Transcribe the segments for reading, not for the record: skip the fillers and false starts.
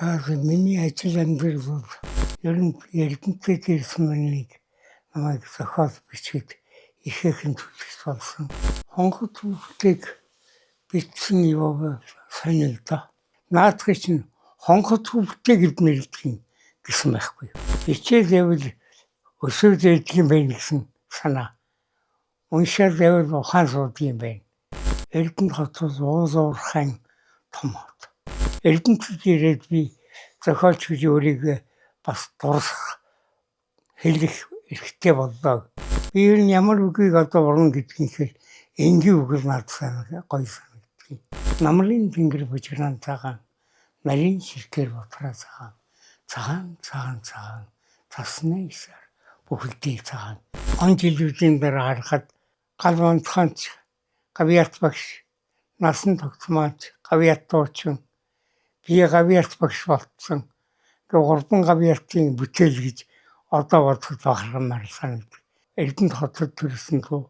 Миний ажил амьдрал бол ер нь Эрдэнэтэд ирсэн миний намайг зохиол бичээд ихээхэн түлхэж болсон. Хонгод хүүхдийг бичсэн юу сонь л доо. Наадхыг чинь хонгод хүүхдээ гэд нэрлэдэг юм гэсэн байхгүй. Хичээл явал өсөж ирдэг юм байна гэсэн санаа. Уншаад явал ухаан суудаг юм байна. Эрдэнэт хот бол уул уурхайн том хот. Эрдэнэтэд ирээд би зохиолч гэж өөрийгөө бас дурсах, хэлэх эрхтэй боллоо. Би ер нь ямар үгийг одоо уран гэдгийг хэл энгийн үг л надад гоё санагддаг. Намрын тэнгэр бужигнаан цагаан, нарийн ширхээр бутраа цагаан, цагаан цагаан цагаан, цасны исээр бүхэлдээ цагаан. Он жилүүдийн дараа харахад гал онцгойч, гавьяат багш, насан тогтмооч, гавьяат дуучин, би гавьяат багш болцсон. Ингээ гурван гавьяатын бүтээл гэж одоо бодоход бахархмаар санагддаг. Эрдэнэт хотод төрсөн дүү.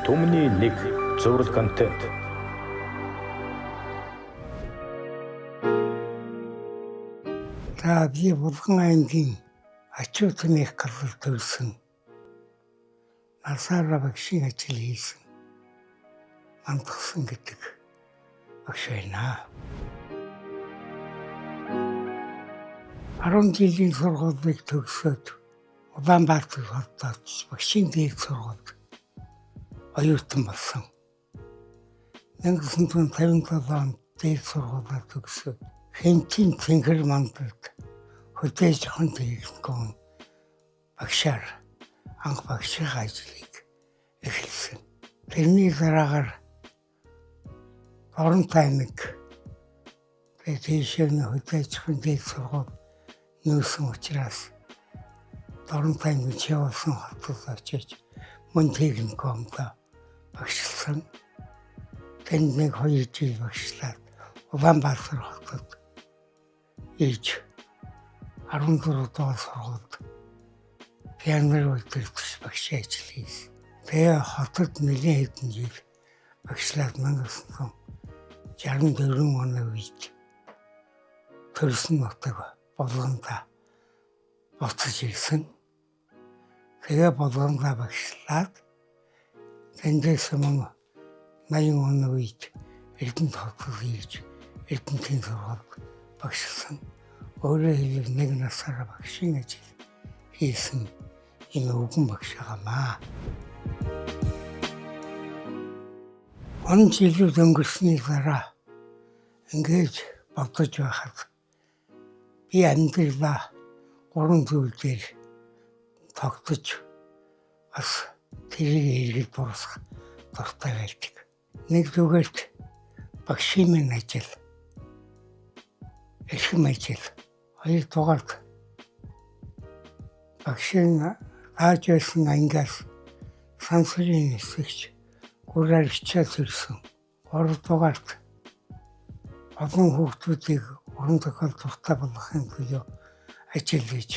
Түмний нэг цуврал контент. За би Булган аймгийн Ачуу тэмээх газар төрсөн. Насаараа багшийн ажил хийсэн. Мандагсан гэдэг багш байна. 10 жилийн сургуулийг төгсөөд Улаанбаатар хотод багшийн дээд сургуульд оюутан болсон. 1957 онд дээд сургуулиа төгсөөд Хэмтийн цэнхэр мандалд хөдөө аж ахуйн техникум багшаар анх багшийн ажлыг эхэлсэн. Тэрний дараагаар Дорнот аймаг тэгээд тийшээ нь хөдөө аж ахуйн дээд сургууль нүүсэн учраас Дорнот аймгийн Чиулсан хотод очиж мөн техникумд багшилсан. Тэнд нэг 2 жил багшлаад Улаанбаатар хотод ирж 14 дугаар сургуульд пионер удирдагч багшийн ажил хийсэн. Тэгээ хотод нэлээн хэдэн жил багшлаад 1964 оны үед төрсөн нутаг Булганда буцаж ирсэн. Тэгээ Булганда багшлаад тэндээс мөн 80 оны үед Эрдэнэт хотод ирж Эрдэнэтийн сургуульд багшилсан. Өөрөөр хэлбэл нэг насаараа багшийн ажил хийсэн энэ өвгөн багш байгаамаа. Он жилүүд өнгөрсний дараа ингэж бодож байхад би амьдралаа гурван зүйл дээр тогтож бас тэрийг эргэж дуусгах дуртай байдаг. Нэгдүгээрт багшийн минь ажил, эрхэм ажил. Хоёрдугаарт багшийн зааж байсан ангиас сансрын нисгэгч гураар хичээл төрсөн. Гуравдугаарт олон хүүхдүүдийг уран зохиол дуртай болгохын төлөө ажил хийж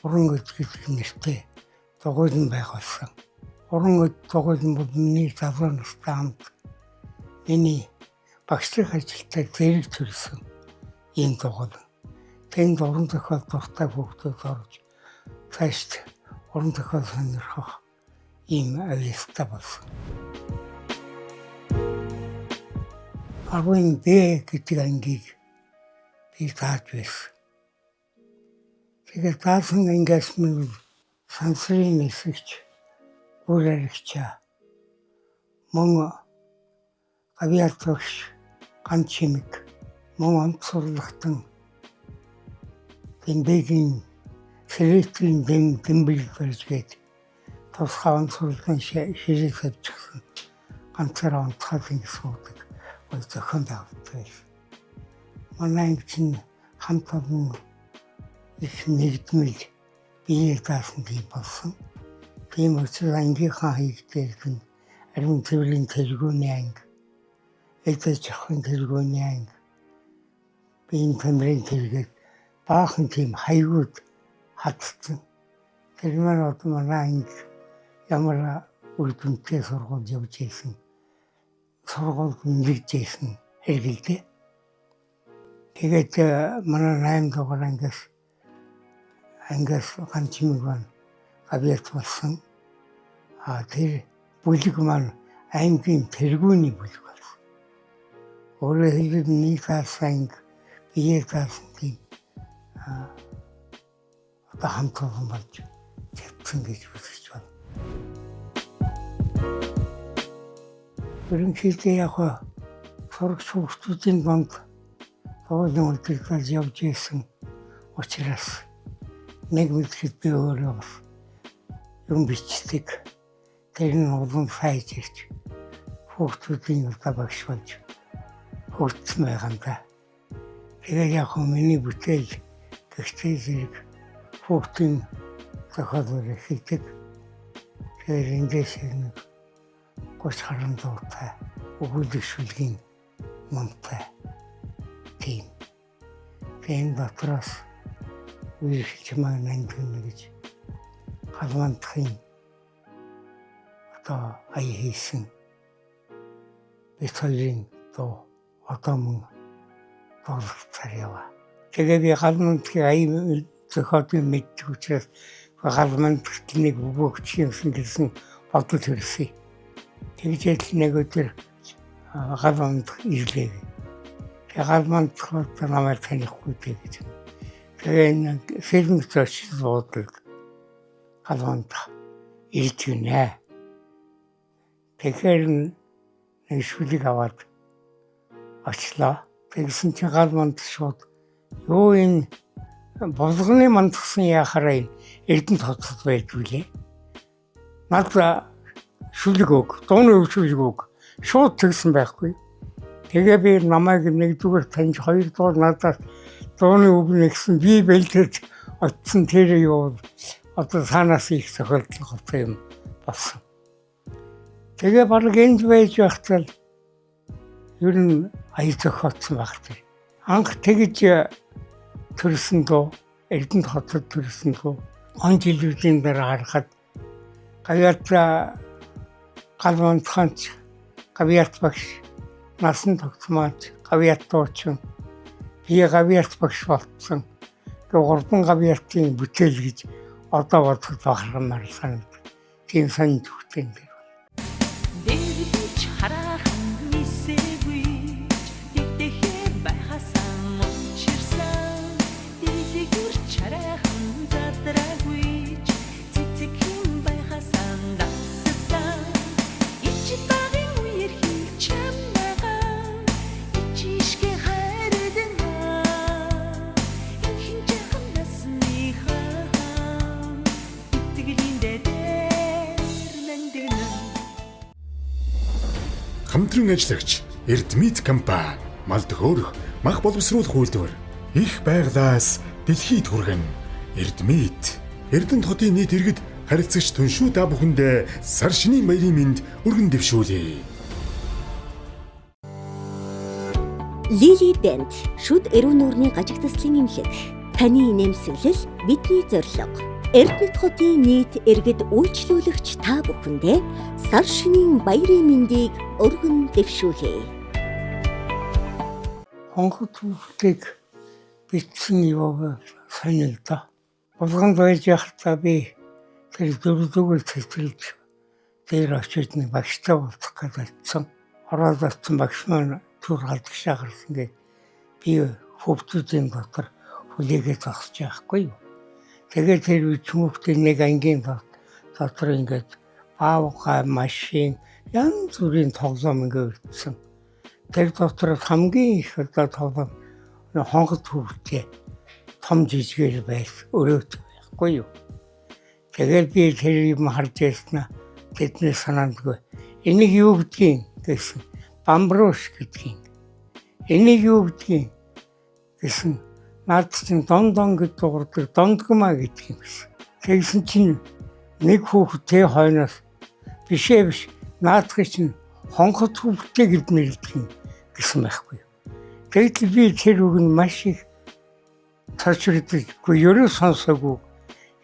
уран өд гэдэг нэртэй дугуйлан байгуулсан. Уран өд дугуйлан бол миний залуу настай хамт миний багшлах ажилтай зэрэг төрсөн ийм дугуйлан. Тэнд уран зохиол дуртай хүүхдүүд орж цаашд уран зохиол сонирхох ийм авьяастай болсон. 10 Б гэдэг ангийг би зааж байсан. Тэгээд заасан ангиас минь сансрын нисгэгч, гүр аригчаа, мөн гавьяат багш, ган чимэг, мөн онц сурлагтан Тэмбэгийн Советийн дэмбэл барьж гээд тусгай онцгойлон ширээ тавьчихсан. Ганцаараа онцгой ингэ суудаг гой зохион байгуулдаг байсан. Манай анги чинь хамт олон их нэгдмэл биеэр даасан тийм болсон. Тийм учраас ангийнхаа хийгдэл нь ариун цэврийн тэргүүний анги, эдэж охин тэргүүний анги, биеийн тамирын тэргээд баахан тийм хаягууд хадсан. Тэр маань одоо манай анги ямар үр дүнтэй сургууль явж байсан, сургууль нэгж байсан хэрэгэлдэг. Тэгээд манай 8 дугаар ангиас ганц чимэг маань гавьяат болсон. А тэр бүлэг маань аймгийн тэргүүний бүлэг болсон. Өөрөөр хэлбэл миний заасан анги, биеэр заасан тийм одоо хамт олон болж чадсан гэж үзэж байна. Ерөнхийдөө яг сурагч хүүхдүүдийн дунд дуулан удирдах явж исэн учраас нэг мэдэхэд би өөрөө бас юм бичдэг. Тэр нь улам сайжирч хүүхдүүдийн одоо багш болж хөгжсөн байгаа юм да. Тэгээд яг миний бүтээл гэхдээ зэрэг хүүхдийн зохиолоор хийдэг. Тэгээд эндээс нэг 30 гаруй дуутай өгүүлэг шүлгийн номтой тийм. Тэгээд энэ дотроос үерхэлж маань нандин гэж галмандахын одоо ая хийсэн бид хоёрын дуу одоо мөн дуулагдсаар яваа. Тэгээ би галмандахын ая зохиолыг мэддэг учраас галмандахт нэг өгөгч юмсан гэсэн бодол төрсөн. Тэгжээд л нэг өдөр галмандах ирлээ. Тэгээ галмандах одоо намайг танихгүй дээ гэж. Тэгээ энэ сэлмэг зочид буудлыг галмандах ирж гинэ. Тэгэхээр нэг шүлэг аваад очлоо. Тэгсэн чинь галмандах шууд юу энэ булганы мандсан яхаараа Эрдэнэт хотод байж үлээ. Надад шүлэг өг, дууны өг шүлэг өг. Шууд тэгсэн байхгүй. Тэгээ би намайг нэгдүгээр таньж, хоёрдугаар надад дууны үг нэгсэн, би бэлдэж очсон тэр юу одоо цаанаас их зохиолдол гоцсон юм болсон. Тэгээ баг энд байж байхдаа л ер нь ая зохиоцсон байх тэр. Анх тэгж төрсөн дуу, Эрдэнэт хотод төрсөн дуу он жилүүдийн дараа харахад гавьяат галмандханч гавьяат багш насан тогтмаач гавьяат дуучин би гавьяат багш болцсон. Тэгээ гурван гавьяатын бүтээл гэж одоо бодоход бахархамаар санагдав. Тийм сонин төвтэй юм байна. Дэрбич хараахан нисээгүй тэгтэхээ байхасан учирсан дэлгүр чараахан задраагүй цэцэг хэн байхасан дассан ич багын үер хил чамайгаа ичишгэ хайрдана инхэн жахан насныхаа итгэлийн дээр нандинан. Хамтран ажиллагч Эрдмит компани мал төхөөрөх мах боловсруулах үйлдвэр их байглаас дэлхийд хүргэн Эрдмит Эрдэнэт хотын нийт иргэд харилцагч түншүү та бүхэндээ сар шинийн баярын мэнд өргөн дэвшүүлье. Лили Дент шүд эрүү нүүрний гажиг заслын эмнэлэг. Таны нэмсэглэл бидний зорилго. Эрдэнэт хотын нийт иргэд үйлчлүүлэгч та бүхэндээ сар шинийн баярын мэндийг өргөн дэвшүүлье. Хонгод хүүхдийг бичсэн юу сонин л доо. Булганд байж байхдаа би тэр дөрөвдүгээр цэцэрлэг дээр очиж нэг багштай уулзах гэж очсон. Ороод очсон багш маань түр халдагшаа гарсан гээд би хүүхдүүдийн дотор хүлээгээ зогсож байхгүй юу. Тэгээд тэр үе хүүхдийн нэг ангийн дотор ингээд баавгай машин янз бүрийн тоглоом ингээд өртсөн. Тэр дотор хамгийн их одоо тоглоом хонгод хүүхдээ том жижигээр байсан өрөөт байхгүй юу. Тэгээд би тэр юм харж байснаа тэдний санаандгүй. Энийг юу гэдгийг гэсэн. Бамбруш гэдгийг. Энийг юу гэдгийг гэсэн. Наад чинь дон дон гэж дуурдаг дондгмаа гэдэг юм гэсэн. Тэгсэн чинь нэг хүүхэд тэ хойноос бишээ биш наадхыг чинь хонхот хүүхдтэй гэд нэрлэдэг юм гэсэн байхгүй. Тэгтэл би тэр үг нь маш их цочрдоггүй ерөө сонсоогүй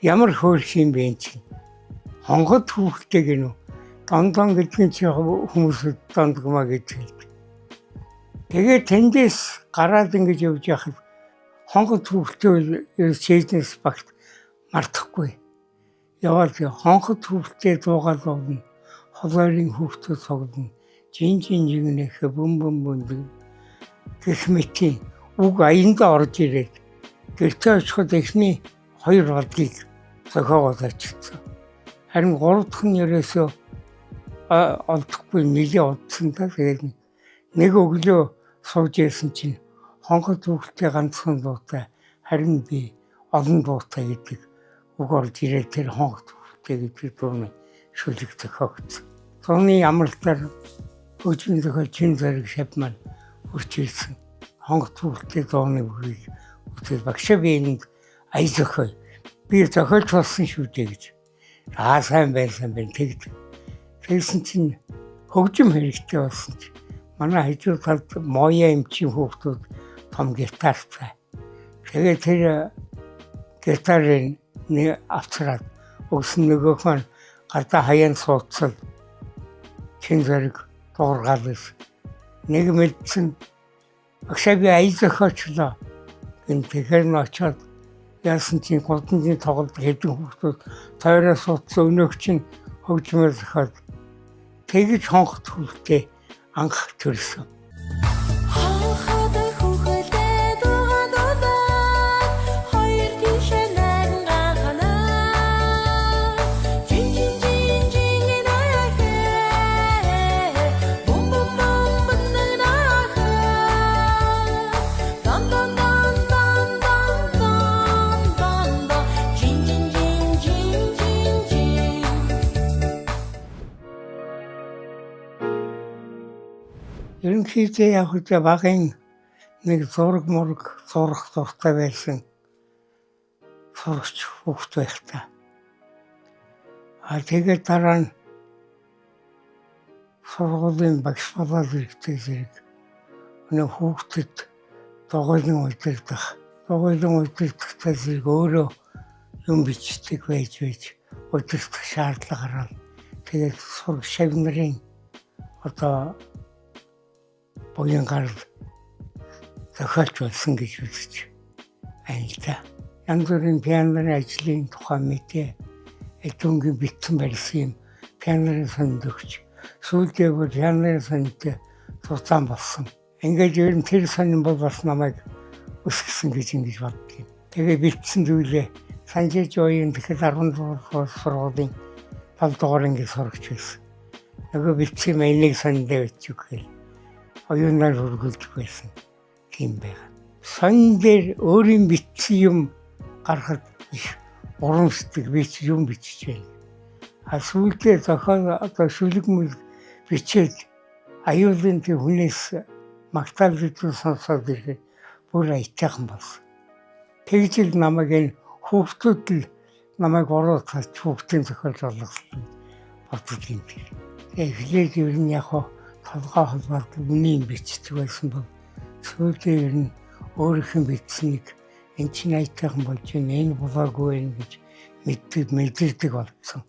ямар хөөрх юм бэ чинь. Хонгод хүүхдтэй гинүү. Дондон гэдэг нь чи хүмүүс дондгмаа гэж хэлдэг. Тэгээд тэндээс гараад ингэж явж яхад хонгод хүүхдээ ерөөс чэйжнэс багт мартахгүй. Яваад хонхот хүүхдээ дуугаад явна. Холоорын хүүхдээ цуглана. Жин жин жигнэхэ бүм бүм бүм гэх мэтийн үг аяндаа орж ирээд гэртээ очиход эхний хоёр болдгийг зохиогоод очсон. Харин гурав дахь нь ерөөсөө олдохгүй нэлээ удсан та. Тэгээд нэг өглөө сууж ирсэн чинь хонгод хүүхдээ ганцхан дуутай, харин би олон дуутай гэдэг үг орж ирээд тэр хонгод хүүхдээ гэдэг дууны шүлэг зохиогдсон. Зуны амралтаар хөгжмийн зохиол чин зэрэг шав маань хурц ирсэн. Хонгод хүүхдээ дууны үгийг үзэл багшаа би энд ая зохио. Би зохиолч болсон шүү дээ гэж. Аа сайн байсан байна тэгдэг. Тэгсэн чинь хөгжим хэрэгтэй болсон чи манай хажуу талд моя эмчийн хүүхдүүд том гитартай. Тэгээд тэр гитарын нэг авчраад өгсөн нөгөөх маань гадаа хаяан суудсан чин зэрэг дуургаал байсан. Нэг мэдсэн багшаа би ая зохиочлоо. Гэн тэгэхээр нь очиод яасан чинь гудамжийн тоглолт хэдэн хүүхдүүд тойроо суудсан өнөөх чинь хөгжмөр зохиод тэгж хонгот хүүхдээ анх төрсөн. Хонхот хүүхэлдээ дуугаад удаад хоёр тийшээ найран гахана. Жин жин жин жингэнэхэ бум бум бум бэнэнэхэ дон дон дон дон дон дон дон дон жин жин жин жин жин жин. Ерөнхийдөө яг үгүй багын нэг зураг мураг зурах дуртай байсан сурагч хүүхэд байх та. А тэгээд дараа нь сургуулийн багш болоод ирэхдээ зэрэг өнөө хүүхдэд дугуйлан удирдах, дугуйлан удирдахтай зэрэг өөрөө юм бичдэг байж байж удирдах шаардлага гараад тэгээд сураг шав нарын одоо буян гарал зохиолч болсон гэж үзэж байна л да. Янз бүрийн пианын ажлын тухай мэдээ эдүнгийн битсэн барьсан юм пианын сонд өгч сүүлдээ бүр пианын сондтой цуцаан болсон. Ингээд ер нь тэр сонин бол бас намайг өсгсөн гэж ингэж боддог юм. Тэгээ битсэн зүйлээ Санжиж оюун тэгэхэд 16 дугаар сургуулийн 7 дугаар ангийн сурагч байсан. Нөгөө битсэн юм энийг сондоо бичих гээл оюунаар үргэлжлэх байсан тийм байгаа. Сонин дээр өөрийн бичсэн юм гарахад их урамшдаг би ч юм бичиж байна. А сүүлдээ зохиол одоо шүлэг мүлэг бичээд аюулын тэр хүнээс магтаал гэдгийг сонсоод ирэхэд бүр аятайхан болсон. Тэгж л намайг энэ хүүхдүүд л намайг оруулах хүүхдийн зохиолч болгосон боддог юм тэр. Тэгээ эхлээд ер нь яг хаа толгой холбоод үний юм бичдэг байсан бол сүүлдээ ер нь өөрийнх нь бичсэнийг эн чинь аятайхан болж байна, энэ болоогүй байна гэж мэддэг, мэдэрдэг болсон.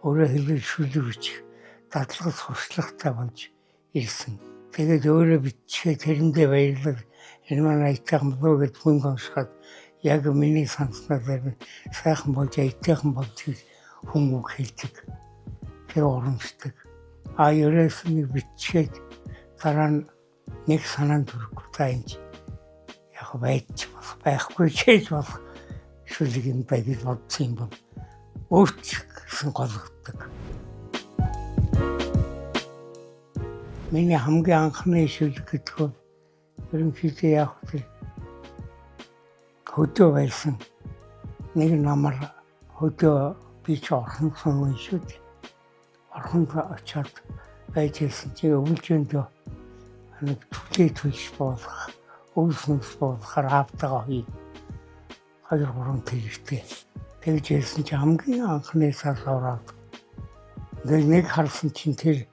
Өөрөөр хэлбэл шүлэг бичих дадлага туршлагатай болж ирсэн. Тэгээд өөрөө бичгээ тэрэндээ баярлал энэ маань аятайхан болоо гэж хүн уншихад яг миний санснаар зарим сайхан болж аятайхан болж гэж хүн үг хэлдэг. Тэр урамшдаг. А ерөөс нэг бичгээд дараа нь нэг санаанд хүрэхгүй за энэ ч яг байж болох байхгүй ч хийж болох шүлэг юм бай гэж бодсон юм бол өөрч гэсэн голгодог. Миний хамгийн анхны шүлэг гэдэг бол ерөнхийдөө яг тэр хөдөө байсан нэг намар хөдөө би ч орхон сон шүү дээ. Орхонд очиод байж ирсэн чи өвлжөндөө нэг түлээ түлш буулгах, өвс нүс буулгахаар аавтайгаа хоёр хоёр гурван тэрэгтэй. Тэгж ирсэн чи хамгийн анхны сар ороод ингээд нэг харсан чинь тэр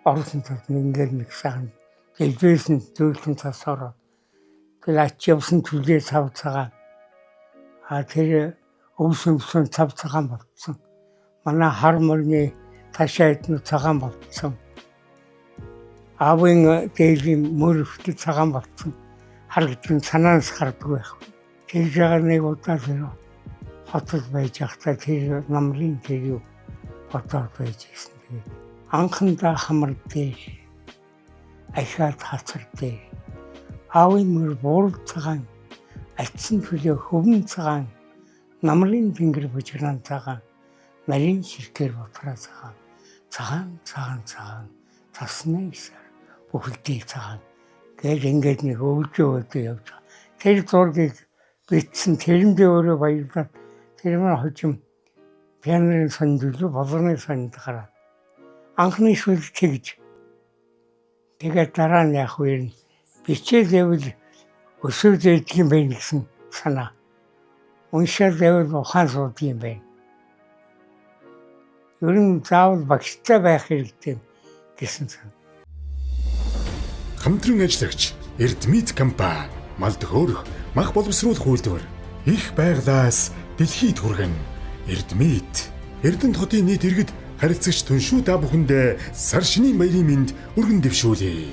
орсон тал нэг ингээд нэг сайхан дэлбээсэн зөөлхөн цас ороод тэр ач явсан түлээ цав цагаан а тэр өвс өвсөн цав цагаан болцсон. Манай хар мөрний ташаа эднүү цагаан болцсон. Аавын дээлийн мөр хүртэл цагаан болцсон харагдсан, санаанаас гардаг байхгүй. Тэгж байгаа нэг удаа тэр хотод байж байхдаа тэр намрын тэр юу хотод байж ирсэн. Тэгээд анхандаа хамар дээр ахиад хацар дээр аавын мөр буурал цагаан атсан төлөө хөвөн цагаан намрын тэнгэр бужигнаан цагаан нарийн ширхээр ботраа цагаан цагаан цагаан цагаан цасны исээр бүхэлдээ цагаан гэж ингээд нэг өвлжөө өвлжөө явж байгаа. Тэр зургийг бичсэн, тэрэндээ өөрөө баярлаад тэр маань хожим пианын сонд илүү болооны сонд гараад анхны шүлэг тэгж тэгээд дараа нь яг үер нь бичээл явал өсөв зээдэг юм байна гэсэн санаа. Уншаал явал ухаан суудаг юм байна. Ер нь заавал багштай байх хэрэгтэй гэсэн санаа. Хамтран ажиллагч Эрдмит компани, малд хөөрөх, мах боловсруулах үйлдвэр, их байглаас дэлхийд хүргэн. Эрдмит, Эрдэнэт хотын нийт иргэд харилцагч түншүү та бүхэндээ сар шинийн баярын мэнд өргөн дэвшүүлье.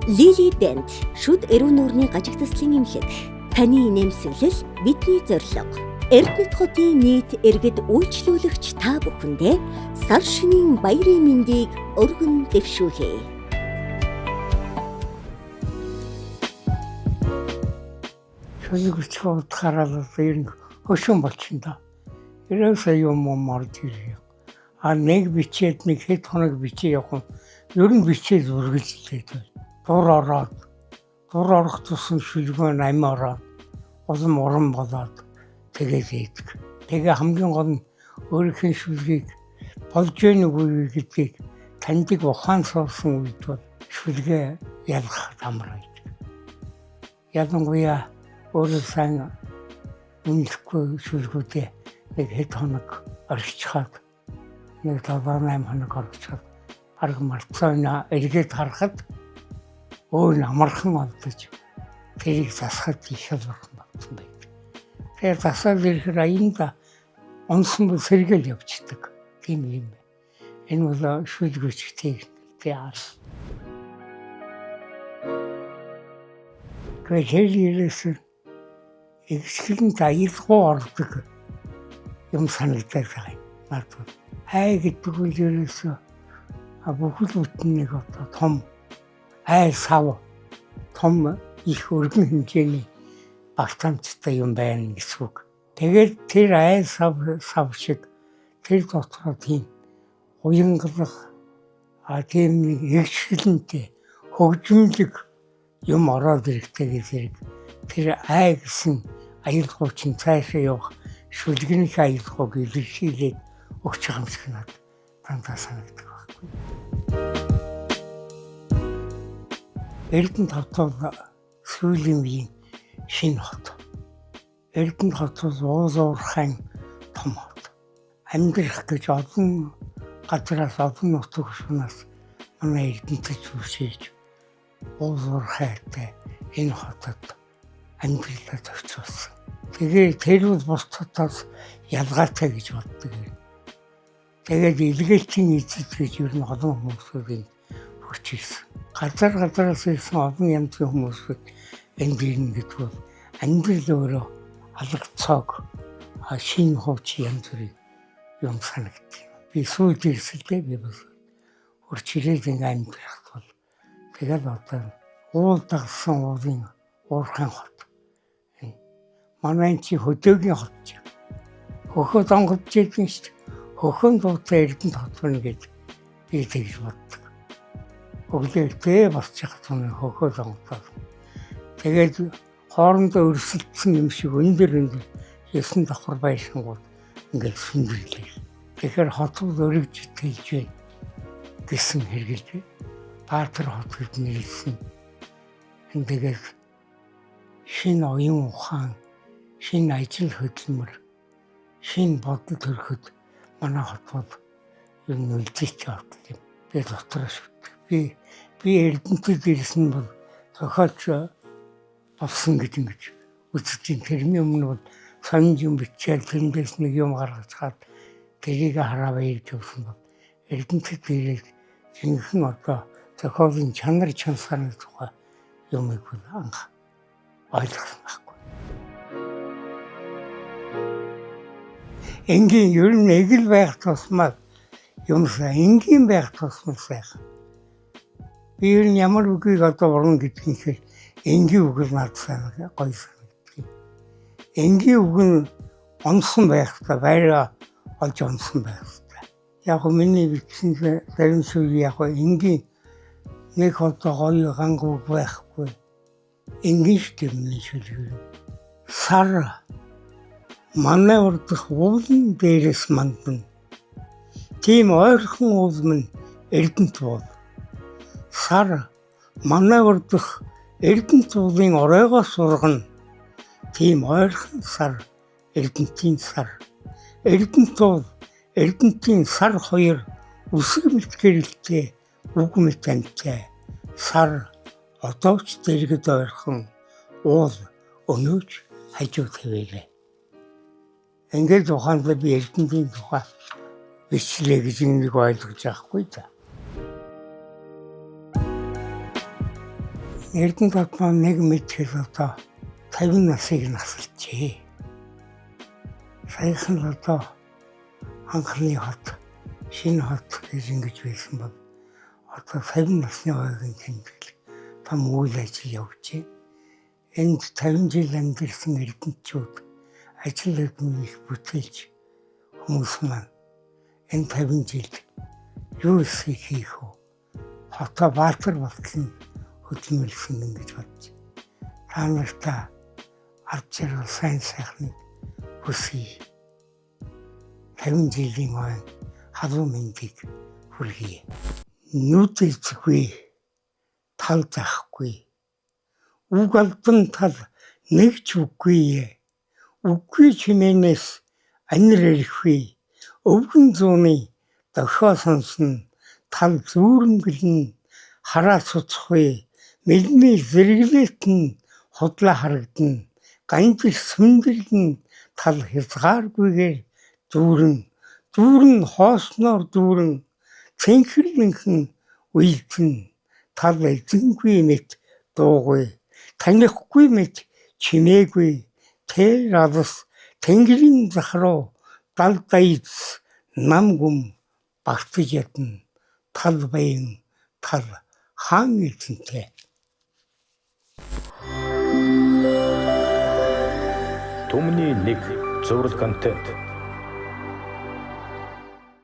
Лили Дент шүд эрүүн нүүрний гажиг заслын эмнэлэг. Таны инээмсэглэл бидний зорилго. Эрдэнэт хотын нийт иргэд үйлчлүүлэгч та бүхэндээ сар шинийн баярын мэндийг өргөн дэвшүүлье. Шүлэг бичих утгаараа л одоо ер нь хөшүүн болчихно доо. Ерөөсөө юм юм орж ирэх. А нэг бичээд нэг хэд хоног бичээ явах нь ер нь бичээд үргэлжлээд байна. Дур ороод дур орох тусам шүлгөө ам ороод улам уран болоод тэгээд ийдэг. Тэгээ хамгийн гол нь өөрийнх нь шүлгийг болж гэнэ үгүй гэдгийг таньдаг ухаан суусан үед бол шүлгээ ялгах амар байдаг. Ялангуяа өөрөө сайн үнэлэхгүй шүлгүүдээ нэг хэд хоног орхичхаад нэг 7 8 хоног орхичхаад бараг марцаа эргээд харахад өөр нь амархан олдож тэрийг засахад их хялбархан болсон байдаг. Тэгээ засаад ирэхээр аяндаа унсан бол сэргээл явчихдаг. Тийм юм байна. Энэ бол шүлгүүч техник арс. Тэгэхээр тэр ерөөсөн эгсгэлэн аялгау ордог юм санагдаад байгаа юм. Надад ай гэдэг үйл ерөөсөө бүхэл бүтэн нэг одоо том ай сав том их өргөн хэмжээний багтаамжтай юм байна гэсэн үг. Тэгээд тэр ай сав сав шиг тэр дотроо тийм уянгалах тийм нэг эгшгэлэнтэй хөгжмөлөг юм ороод ирэхтэй зэрэг тэр ай гэсэн аялгау чинь цаашаа явах шүлгэнийх аялгауг илэрхийлээд өгч байгаа юм шиг надад дандаа санагддаг байхгүй. Эрдэнэт хот бол сүүлийн үеийн шинэ хот. Эрдэнэт хот бол уул уурхайн том хот. Амьдрах гэж олон газраас олон нутаг хөшүүнээс манай Эрдэнэтэд хүрчээж уул уурхайтай энэ хотод амьдралаа зохицуулсан. Тэгээд тэр бол бус хотоос ялгаатай гэж боддог юм. Тэгээд илгээлтийн эзэд гэж ер нь олон хүмүүсүүд энд хүрч ирсэн. Газар газараас ирсэн олон янзын хүмүүсүүд энд ирнэ гэдэг бол амьдрал өөрөө алга цог шинэ хууч янз бүрийн юм санагддаг. Би сүйд ирсэлдээ би бас хурц ирээд ингээ амьдрах бол тэгэл одоо уул дагсан уулын уурхайн хот. Манай чи хөдөөгийн хот чи. Хөхөө донгож идэв шүү дээ. Хөхөн дуутай Эрдэнэт хот байна гэж би тэгж боддог. Өглөө тэ босч яхад хөхөө донгодог. Тэгээд хоорондоо өрсөлдсөн юм шиг өндөр өндөр 9 давхар байшингууд ингээд сүндэрлээ. Тэгэхээр хотууд өргөж тэлж байна гэсэн хэрэгэл би. Баатар хот гэж нэрлсэн. Энэ тэгээд шинэ оюун ухаан, шинэ ажил хөдөлмөр, шинэ бодол төрөхөд манай хот бол ер нь үлзийтэй хот юм. Би дотроо шүтдэг. Би Эрдэнэтэд ирсэн бол зохиолч болсон гэж ингэж үзэж байна. Тэрний өмнө бол сонин юм бичээл тэрэндээс нэг юм гаргацгаад тэрийг хараа баярж явсан бол Эрдэнэтэд ирээд жинхэнэ одоо зохиолын чанар чансааны тухай юмыг бол анх ойлгосон байхгүй. Энгийн ер нь эгэл байх тусмаа юм сайн, энгийн байх тусмал сайхан. Би ер нь ямар үгийг одоо уран гэдгийг хэл энгийн үг л надад сайн гоё санагддаг. Энгийн үг нь онсон байх хэрэгтэй, байраа олж онсон байх хэрэгтэй. Яг нь миний бичсэн зарим зүйл яг нь энгийн нэг одоо гоё ганг үг байхгүй. Энгийн шүү дээ миний шүлэг. Сар манай урдах уулын дээрээс мандана. Тийм ойрхон уул минь Эрдэнэт уул. Сар манай урдах Эрдэнэт уулын оройгоос ургана. Тийм ойрхон сар Эрдэнэтийн сар. Эрдэнэт уул, Эрдэнэтийн сар хоёр үсэг мэт гэрэлтэй, үг мэт амьтай. Сар одоо ч дэргэд ойрхон, уул өнөөч хажуу тавиалаа. Ингээд ухаандаа би Эрдэнэтийн тухай бичлээ гэж нэг ойлгож байхгүй да. Эрдэнэт хот маань нэг мэдхэл одоо 50 насыг насалжээ. Саяхан л одоо анхны хот, шинэ хот гэж ингэж байсан бол одоо 50 насны ойгийн тэмдэглэл том үйл ажил явжээ. Энд 50 жил амьдарсан эрдэнэтчүүд ажил хөдөлмөрийг их бүтээлч хүмүүс маань энэ 50 жилд юу эсхийг хийх вэ? Хотоо баатар болтол нь хөдөлмөрлсөн юм гэж бодож. Та нартай ард жаргал сайн сайхныг хүсье. 50 жилийн ойн халуун мэндийг хүргье. Нүд эзэхгүй, тал заахгүй. Үг алдан тал нэг ч үггүй. Үггүй чимээнээс анир ирэхгүй. Өвгөн зууны дохио сонсно. Тал зүүрэмгэлнэ, хараа цуцхгүй. Мэлмий зэрэглээт нь худлаа харагдана. Ганжил сүндэрлэн тал хязгааргүйгээр дүүрэн. Дүүрэн хоосноор дүүрэн. Цэнхэрлэнхэн уйлдэн. Тал эзэнгүй мэт дуугүй. Танихгүй мэт чимээгүй. Тэр алс тэнгэрийн зах руу дал даяц нам гүм багтаж ядна. Тал баян тал хаан эзэнтэй. Түмний 1 цуврал контент.